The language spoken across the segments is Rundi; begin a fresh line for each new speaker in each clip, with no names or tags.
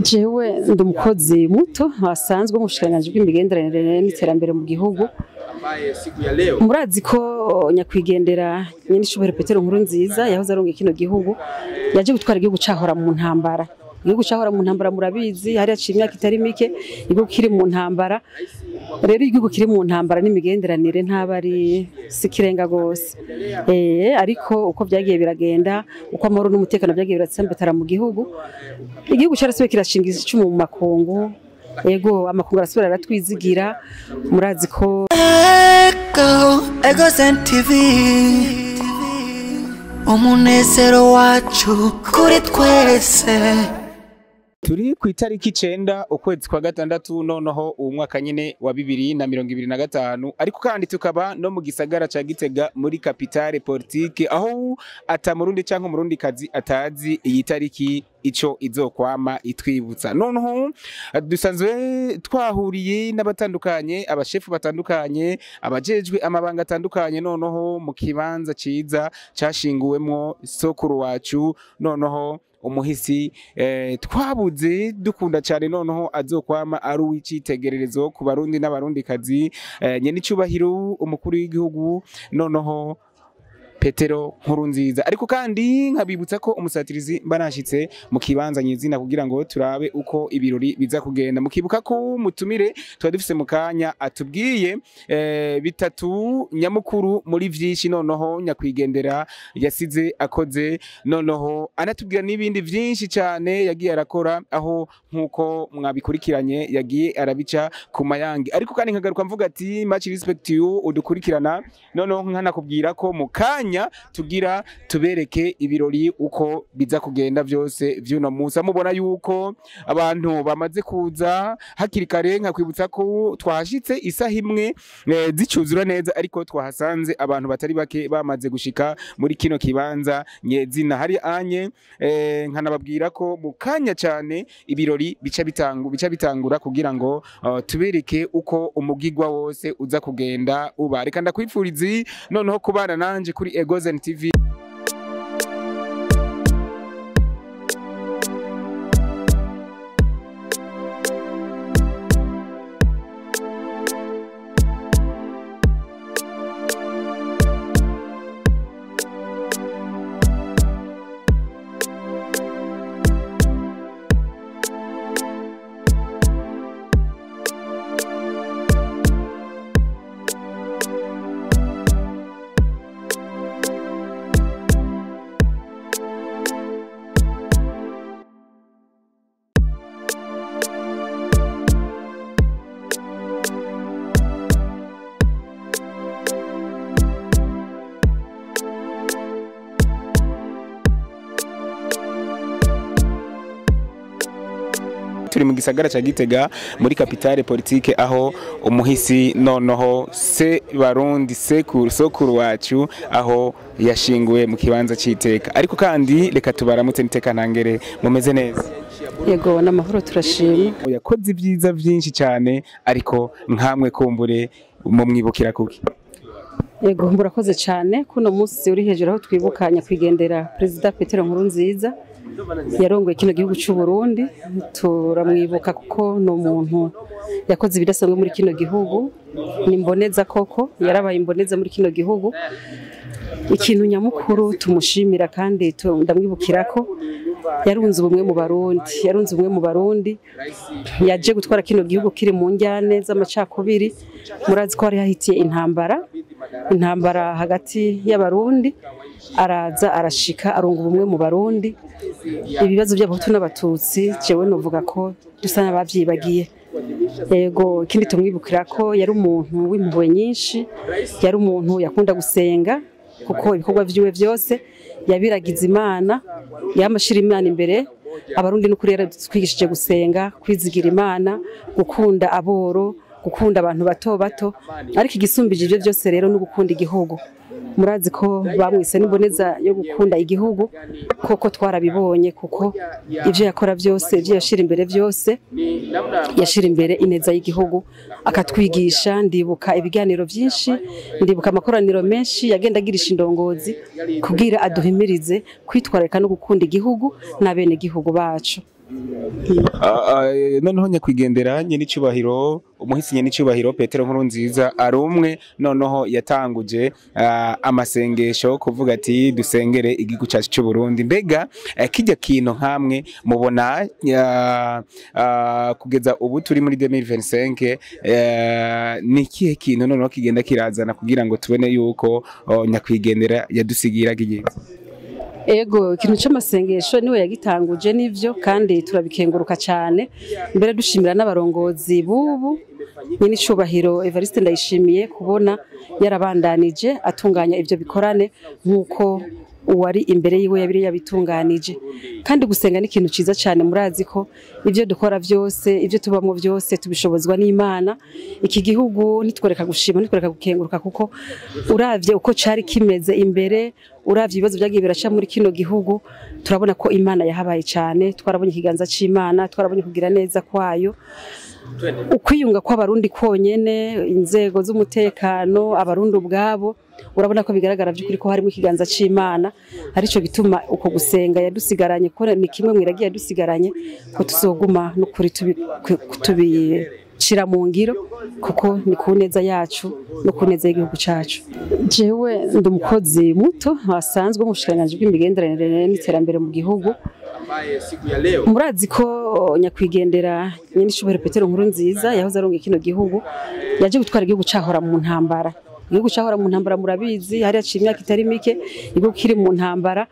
Jewe ndi umukozi muto asanzwe mu bushikiranganji bw'imigenderanire n'iterambere mu gihugu. Murazi ko nyakwigendera nyenicubahiro Petero Nkurunziza yahoze arongoye kino gihugu, yaje gutwara igihugu cahora mu ntambara. Igihugu cahora mu ntambara murabizi, hari haciye imyaka itari mike igihugu kiri mu ntambara. Rero igihugu kiri mu ntambara n'imigenderanire ntaba ari sikirenga gose. Ariko uko byagiye biragenda, uko amahoro n'umutekano byagiye biratsambatara mu gihugu, igihugu carasubiye kirashinga icumu mu makungu. Ego amakungu arasubira aratwizigira. Murazi ko
Egozen TV, umunezero wacu kuri twese.
Turi ku itariki 9 ukwezi kwa gatandatu noneho uwo mwaka nyene wa 2025, ariko kandi tukaba no mu gisagara ca Gitega muri capitale politique, aho ata murundi canke umurundi kazi atazi iyi tariki ico izokwama itwibutsa. Noneho dusanzwe twahuriye n'abatandukanye, abashefu batandukanye, abajejwe amabanga atandukanye, noneho mu kibanza ciza cashinguwemwo sokuru wacu, noneho umuhisi twabuze dukunda cyane, noneho azokwama ari uw'icitegererezo ku barundi n'abarundi kazi, nyenicubahiro umukuru w'igihugu noneho Petero Nkurunziza. Ariko kandi nkabibutsa ko umusatirizi mbanashitse mu kibanza nyizina kugira ngo turabe uko ibirori biza kugenda. Mukibuka ko mutumire tuba dufise mu kanya atubwiye bitatu nyamukuru muri vyinshi noneho nyakwigendera yasize akoze, noneho anatubwira n'ibindi vyinshi cyane yagiye arakora, aho nkuko mwabikurikiranye yagiye arabica ku mayange. Ariko kandi nkagaruka mvuga ati much respect to you udukurikirana, noneho nkanakubwira ko mu kanya tugira tubereke ibirori uko biza kugenda vyose vy'uno munsi. Mubona yuko abantu bamaze kuza hakiri kare, nkakwibutsa ko twahashitse isaha imwe zicuzura neza, ariko twahasanze abantu batari bake bamaze gushika muri kino kibanza nyezina hari anye. Nkanababwira ko mu kanya cyane ibirori bica bitangura kugira ngo tubereke uko umugigwa wose uza kugenda uba. Reka ndakwifurizi noneho kubana nanje kuri Egozen TV. Turi mu gisagara ca Gitega muri capitale politique, aho umuhisi noneho se barundi sekuru sokuru wacu aho yashinguwe mu kibanza c'iteka. Ariko kandi reka tubaramutse niteka ntangere, mumeze neza?
Yego n'amahoro turashima.
Yakoze ibyiza vyinshi cyane, ariko nkamwe kumbure mumwibukira kuki?
Yego murakoze cyane. Kuno munsi uri hejuru aho twibuka nyakwigendera Perezida Petero Nkurunziza yarongoye kino gihugu cy'u Burundi. Turamwibuka kuko ni umuntu yakoze ibidasanzwe muri kino gihugu, ni imboneza koko, yarabaye imboneza muri kino gihugu. Ikintu nyamukuru tumushimira kandi ndamwibukira ko yarunze ubumwe mu Barundi, yarunze ubumwe mu Barundi. Yaje gutwara kino gihugu kiri mu njyane z'amacakubiri. Murazi ko hari hahitiye intambara hagati y'Abarundi, araza arashika arunga ubumwe mu Barundi. Ibibazo by'abahutu n'abatutsi jewe novuga ko dusa n'abavyibagiye. Yego ikindi tumwibukira ko yari umuntu w'impuhwe nyinshi, yari umuntu yakunda gusenga, kuko ibikorwa vyiwe vyose yabiragiza Imana, yamashira Imana imbere. Abarundi n'ukuri yaratwigishije gusenga, kwizigira Imana, gukunda aboro, gukunda abantu bato bato, ariko igisumbije ivyo byose rero no gukunda igihugu. Murazi ko bamwise n'imboneza yo gukunda igihugu, koko twarabibonye, kuko ivyo yakora byose, ivyo yashira imbere byose, yashira imbere ineza y'igihugu, akatwigisha. Ndibuka ibiganiro byinshi, ndibuka amakoraniro menshi yagenda agirisha indongozi kugira aduhimirize kwitwararika no gukunda igihugu n'abene gihugu bacu.
Noneho nyakwigendera nyenicubahiro, umuhisi nyenicubahiro Petero Nkurunziza, ari umwe noneho yatanguje amasengesho kuvuga ati dusengere igihugu cyacu cy'u Burundi. Mbega kijya kintu nkamwe mubona kugeza ubu turi muri 2025, ni ikihe kintu noneho kigenda kirazana kugira ngo tubone yuko nyakwigendera yadusigira kigenza?
Ego, ikintu c'amasengesho niwe yagitanguje nivyo, kandi turabikenguruka cyane, mbere dushimira n'abarongozi bubu nyenicubahiro Evariste Ndayishimiye kubona yarabandanije atunganya ivyo bikorane nk'uko uwari imbere yiwe yabiri yabitunganije. Kandi gusenga ni ikintu ciza cyane, murazi ko ivyo dukora vyose, ivyo tubamwo vyose tubishobozwa n'Imana. Iki gihugu nitwereka gushima, nitwereka gukenguruka, kuko uravye uko cari kimeze imbere, uravye ibibazo byagiye biraca muri kino gihugu, turabona ko Imana yahabaye cyane. Twarabonye ikiganza c'Imana, twarabonye kugira neza kwayo, ukwiyunga kw'Abarundi konyene, inzego z'umutekano, Abarundi ubwabo, urabona ko bigaragara by'ukuri ko harimo ikiganza c'Imana. Arico gituma uko gusenga yadusigaranye, ko ni kimwe mwiragiye yadusigaranye, ko tuzoguma n'ukuri tubicira mu ngiro, kuko ni ku neza yacu no ku neza y'igihugu cacu. Jewe ndi umukozi muto asanzwe mu bushikiranganji bw'imigenderanire n'iterambere mu gihugu. Murazi ko nyakwigendera nyenicubahiro Petero Nkurunziza yahoze arongoye kino gihugu, yaje gutwara igihugu cahora mu ntambara. Igihugu cahora mu ntambara murabizi, hari haciye imyaka itari mike igihugu kiri mu ntambara.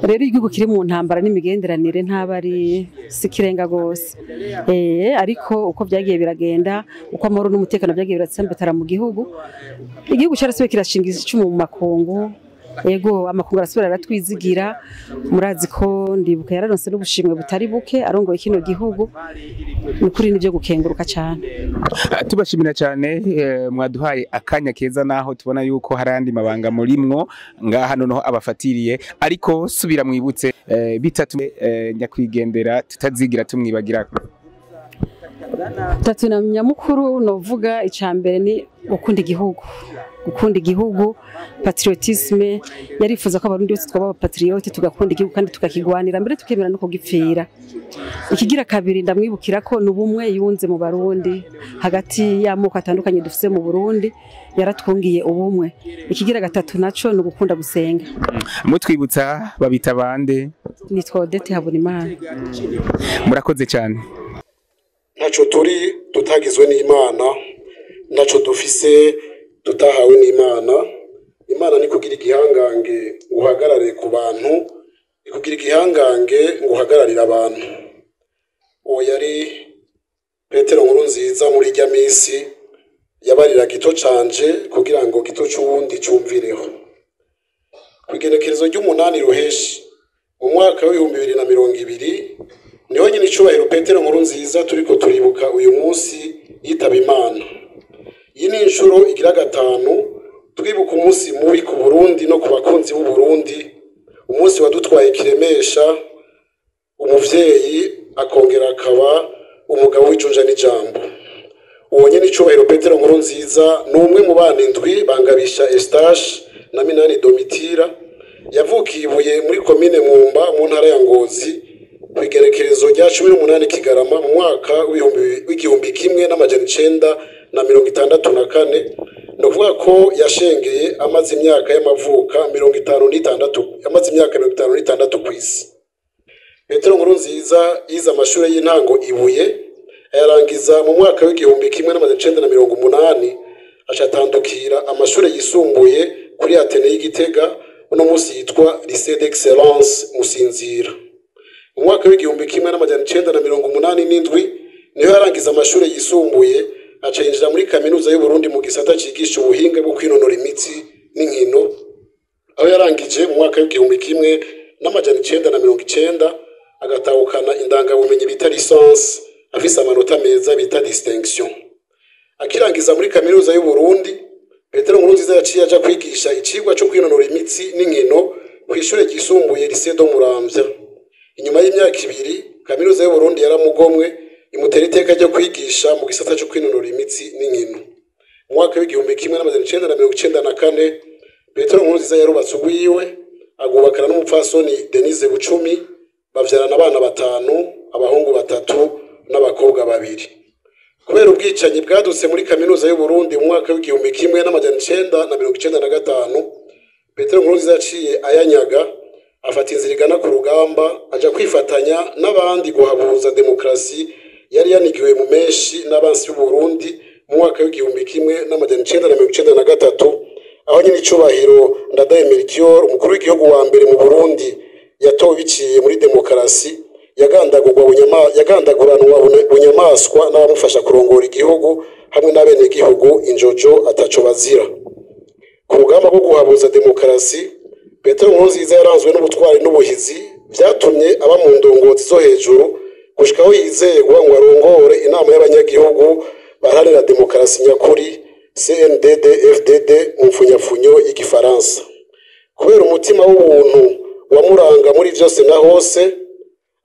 Rero igihugu kiri mu ntambara n'imigenderanire ntaba ari sikirenga gose. Ariko uko byagiye biragenda, uko amahoro n'umutekano byagiye biratsambatara mu gihugu, igihugu carasubiye kirashinga icumu mu makungu. Ego, amakungu arasubira aratwizigira. Murazi ko ndibuka yararonse n'ubushimwe butari buke arongoye kino gihugu. Ni kuri nivyo gukenguruka cyane.
Tubashimira cyane, mwaduhaye akanya keza, naho tubona yuko hari andi mabanga murimwo ngaha noneho abafatiriye, ariko subira mwibutse bitatu nyakwigendera tutazigira tumwibagira.
Tatu na nyamukuru novuga, icambere ni gukunda igihugu. Gukunda igihugu, patriotisme, yarifuza ko Abarundi bose twaba patriote, tugakunda igihugu kandi tukakigwanira, mbere tukemera no kugipfira. Ikigira kabiri ndamwibukira ko n'ubumwe yunze mu Barundi hagati y'amoko atandukanye dufise mu Burundi, yaratwungiye ubumwe. Ikigira gatatu naco ni ugukunda gusenga.
Mutwibutsa babita bande?
Nitwa Odette Habonimana.
Murakoze cyane.
Ntaco turi tutagizwe n'Imana, ntaco dufise tutahawe n'Imana. Imana ni kugira igihangange ngo uhagarare ku bantu, ikugira igihangange ngo uhagararire abantu. Uwo yari Petero Nkurunziza muri irya misi yabarira gito canje kugira ngo gito c'uwundi cumvireho. Kw'igenekerezo ry'umunani Ruheshi mu mwaka w'2020 niho nyine icubahiro Petero Nkurunziza turiko turibuka uyu munsi yitaba Imana. Iyi ni inshuro igira gatanu twibuka umunsi mubi ku Burundi no ku bakunzi b'u Burundi, umunsi wadutwaye kiremesha, umuvyeyi akongera akaba umugabo w'ijunja n'ijambo. Uwo nyene icubahiro Petero Nkurunziza ni umwe mu bana indwi bangabisha Eustache na Minani Domitira, yavukiye Ibuye muri komine Mwumba mu ntara ya Ngozi kw'igerekerezo rya 18 Kigarama mu mwaka w'1964. Ni ukuvuga ko yashengeye amaze imyaka y'amavuka 56, amaze imyaka 56 kw'isi. Petero Nkurunziza yize amashuri y'intango Ibuye, ayarangiza mu mwaka w'1980, acatandukira amashuri yisumbuye kuri Atene y'Igitega, uno munsi yitwa Lycée d'Excellence Musinzira. Mu mwaka w'1987 niho yarangiza amashuri yisumbuye, aca yinjira muri kaminuza y'u Burundi mu gisata cigisha ubuhinga bwo kwinonora imitsi n'inkino, aho yarangije mu mwaka w'1990 agatahukana indangabumenyi bita licence afise amanota meza bita distinction. Akirangiza muri kaminuza y'u Burundi, Petero Nkurunziza yaciye aja kwigisha icigwa co kwinonora imitsi n'inkino kw'ishure ryisumbuye Lycée de Muramvya. Inyuma y'imyaka ibiri, kaminuza y'u Burundi yaramugomwe imutera iteka ryo kwigisha mu gisata co kwinonora imitsi n'inkino. Mu mwaka w'1994 Petero Nkurunziza yarubatse urwiwe, agubakana n'umupfasoni Denise Bucumi, bavyarana abana batanu, Abahungu batatu n'abakobwa babiri. Kubera ubwicanyi bwadutse muri Kaminuza y'u Burundi mu mwaka w'1995, Petero Nkurunziza yaciye ayanyaga, afata inzira igana ku rugamba, aja kwifatanya n'abandi guhabuza demokarasi yari yanigiwe mu menshi n'abansi b'u Burundi mu mwaka w'1993, aho nyine icubahiro Ndadaye Melchior, umukuru w'igihugu wa mbere mu Burundi yatowe biciye muri demokarasi, yagandaguranwa bunyamaswa n'abamufasha kurongora igihugu hamwe n'abenegihugu injojo ataco bazira. Ku rugamba rwo guhabuza demokarasi, Petero Nkurunziza yaranzwe n'ubutwari n'ubuhizi vyatumye aba mu ndongozi zo hejuru gushika aho yizegwa ngo arongore inama y'abanyagihugu baharanira demokarasi nyakuri, CNDD FDD mu mfunyapfunyo y'igifaransa. Kubera umutima w'ubuntu wamuranga muri vyose na hose,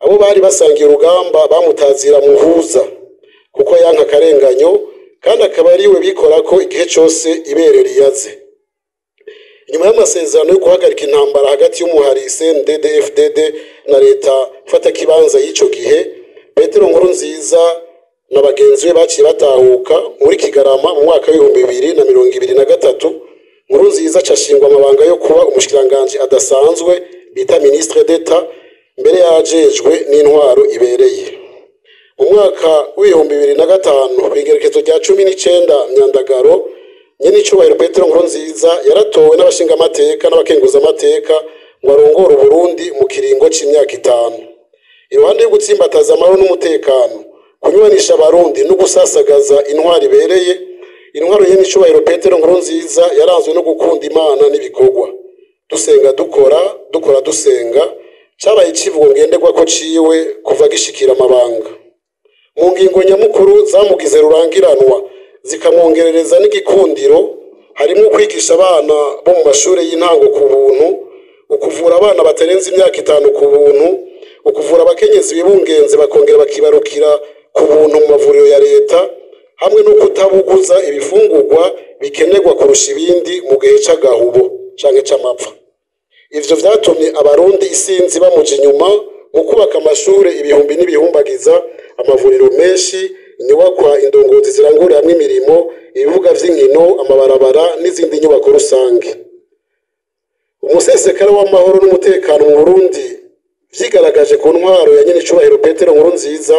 abo bari basangiye urugamba bamutazira muhuza, kuko yanka akarenganyo kandi akaba ariwe bikorako igihe cose ibere riyaze. Inyuma y'amasezerano yo guhagarika intambara hagati y'umuhari CNDD FDD na leta mfatakibanza y'ico gihe, Petero Nkurunziza na bagenzi be baciye batahuka muri Kigarama mu mwaka w'2023. Nkurunziza acashingwa amabanga yo kuba umushikiranganji adasanzwe bita ministre d'Etat, mbere yajejwe n'intwaro ibereye. Mu mwaka w'2005, kw'igerekezo rya 19 Myandagaro, nyenicubahiro Petero Nkurunziza yaratowe n'abashingamateka n'abakenguzamateka ngo arongore Uburundi mu kiringo c'imyaka 5. Iruhande yo gutsimbataza amahoro n'umutekano, kunywanisha abarundi no gusasagaza intwaro ibereye, intwaro nyenicubahiro Petero Nkurunziza yaranzwe no gukunda Imana n'ibikorwa. Dusenga dukora, dukora dusenga, cabaye icivugo ngenderwako ciwe kuva gishikira amabanga. Mu ngingo nyamukuru zamugize rurangiranwa zikamwongerereza n'igikundiro, harimo kwigisha abana bo mu mashuri y'intango ku buntu, ukuvura abana batarenze imyaka 5 ku buntu, ukuvura abakenyezi bibungenze bakongera bakibarukira ku buntu mu mavuriro ya leta, hamwe no kutabuguza ibifungurwa bikenerwa kurusha ibindi mu gihe c'agahubo canke c'amapfa. Ivyo vyatumye abarundi isinzi bamuja inyuma mu kubaka amashure ibihumbi n'ibihumbagiza, amavuriro menshi, inyubakwa indongozi ziranguriramwo imirimo, ibibuga vy'inkino, amabarabara n'izindi nyubako rusange. Umusesekara w'amahoro n'umutekano mu Burundi vyigaragaje ku ntwaro ya nyenicubahiro Petero Nkurunziza,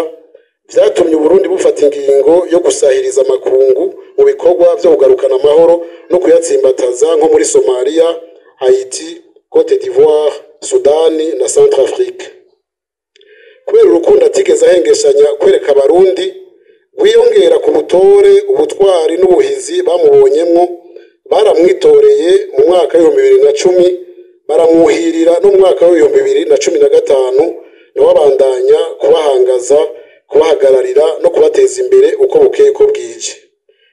vyatumye Uburundi bufata ingingo yo gusahiriza amakungu mu bikorwa vyo kugarukana amahoro no kuyatsimbataza nko muri Somalia, Haiti, Cote d'Ivoire, Sudani na Centrafrique. Kubera urukundo atigeze ahengeshanya kwereka abarundi, rwiyongera ku butore, ubutwari n'ubuhizi bamubonyemwo, baramwitoreye mu mwaka w'2010, baramwuhirira no mu mwaka w'2015, nawe abandanya kubahangaza, kubahagararira no kubateza imbere uko bukeye uko bwije.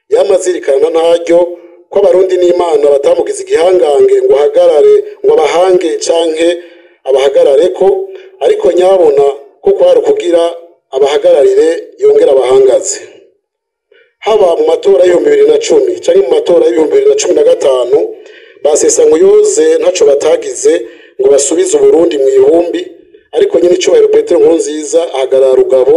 Yamazirikana ntaryo ko abarundi n'Imana batamugize igihangange ngo ahagarare, ngo abahange canke abahagarareko, ariko nyabona ko kwari ukugira abahagararire yongera abahangaze. Haba mu matora y'2010 canke mu matora y'2015, basesa Nkuyoze ntaco batagize ngo basubize Uburundi mu ihumbi, ariko nyine icubahiro Petero Nkurunziza ahagarara rugabo,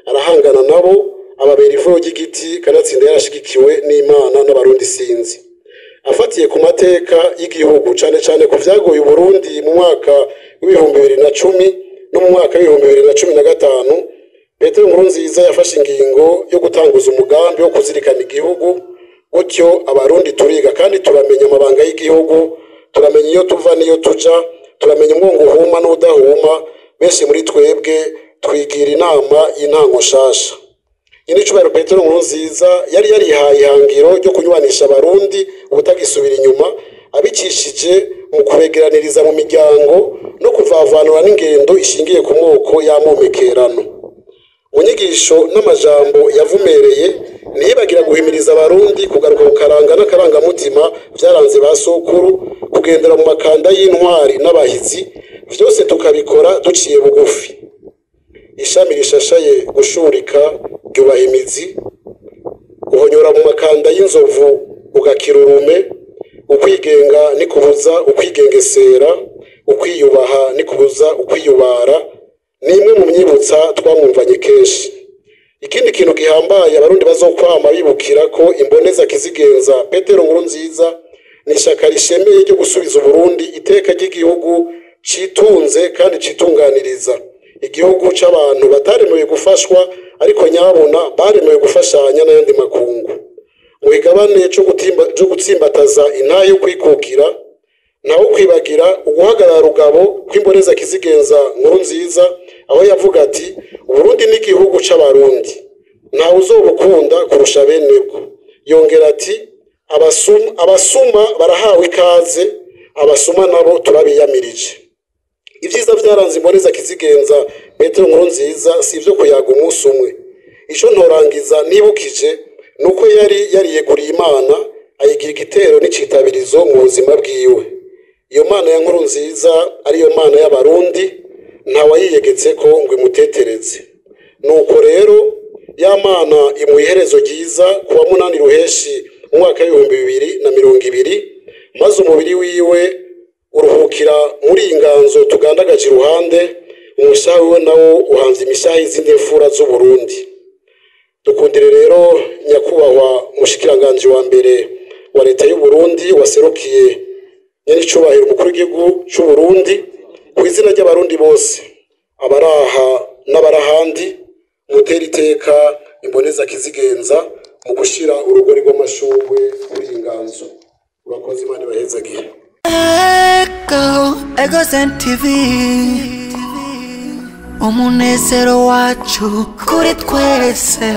arahangana nabo, ababera ivoyo ry'igiti, kanatsinda yarashigikiwe n'Imana n'abarundi sinzi. Afatiye ku mateka y'igihugu, cane cane ku vyagoye Uburundi mu mwaka w'2010 no mu mwaka w'2015, Petero Nkurunziza yafashe ingingo yo gutanguza umugambi wo kuzirikana igihugu. Gutyo abarundi turiga kandi turamenya amabanga y'igihugu, turamenya iyo tuva n'iyo tuja, turamenya umwongo uhuma n'udahuma. Benshi muri twebwe twigira inama y'intango nshasha. Nyenicubahiro Petero Nkurunziza yari yarihaye ihangiro ryo kunywanisha abarundi ubutagisubira inyuma, abicishije mu kubegeraniriza mu miryango no kuvavanura n'ingendo ishingiye ku moko y'amomekerano. Mu nyigisho n'amajambo yavumereye, ntiyibagira guhimiriza abarundi kugaruka ku karanga n'akarangamutima vyaranze ba sokuru, kugendera mu makanda y'intwari n'abahizi, vyose tukabikora duciye bugufi. Ishami rishashaye gushurika ryubaha imizi, guhonyora mu makanda y'inzovu ugakira urume, ukwigenga nikubuza ukwigengesera, ukwiyubaha nikubuza ukwiyubara. Ni imwe mu myibutsa twamwumvanye kenshi. Ikindi kintu gihambaye Abarundi bazokwama bibukira ko imboneza kizigenza Petero Nkurunziza ni ishyaka rishemeye ryo gusubiza Uburundi iteka ry'igihugu citunze kandi citunganiriza, igihugu c'abantu bataremewe gufashwa ariko nyabona baremewe gufashanya n'ayandi makungu. Mu kigabane co gutsimbataza intahe yo kwikukira, ntawe kwibagira uguhagarara rugabo kw'imboneza kizigenza Nkurunziza, aho yavuga ati: "Uburundi n'igihugu c'Abarundi, ntawe uzobukunda kurusha benebwo." Yongera ati: "Abasuma barahawe ikaze, abasuma nabo turabiyamirije." Ibyiza byaranze imboneza kizigenza Petero Nkurunziza si ibyo kuyaga umunsi umwe. Ico ntorangiza nibukije nuko yari yariyeguriye Imana, ayigira igitero n'icitabirizo mu buzima bwiwe. Iyo Mana ya Nkurunziza ariyo Mana y'Abarundi, ntawayiyegetse ko ngo imutetereze. Nuko rero ya Mana imuha iherezo ryiza ku wa 8 Ruheshi mu mwaka w'2020, maze umubiri wiwe uruhukira muri iyi nganzo tugandagaje iruhande, umushaha wiwe nawo uhanze imishaha y'izindi mfura z'Uburundi. Dukundire rero nyakubahwa umushikiranganji wa mbere wa leta y'u Burundi waserukiye nyenicubahiro umukuru w'igihugu c'u Burundi, ku izina ry'Abarundi bose abaraha n'abarahandi, mutera iteka imboneza kizigenza mu gushira urugori rw'amashurwe kuri iyi nganzo. Urakoze, Imana ibahezagiye.
Ego, Ego TV, umunezero wacu kuri twese.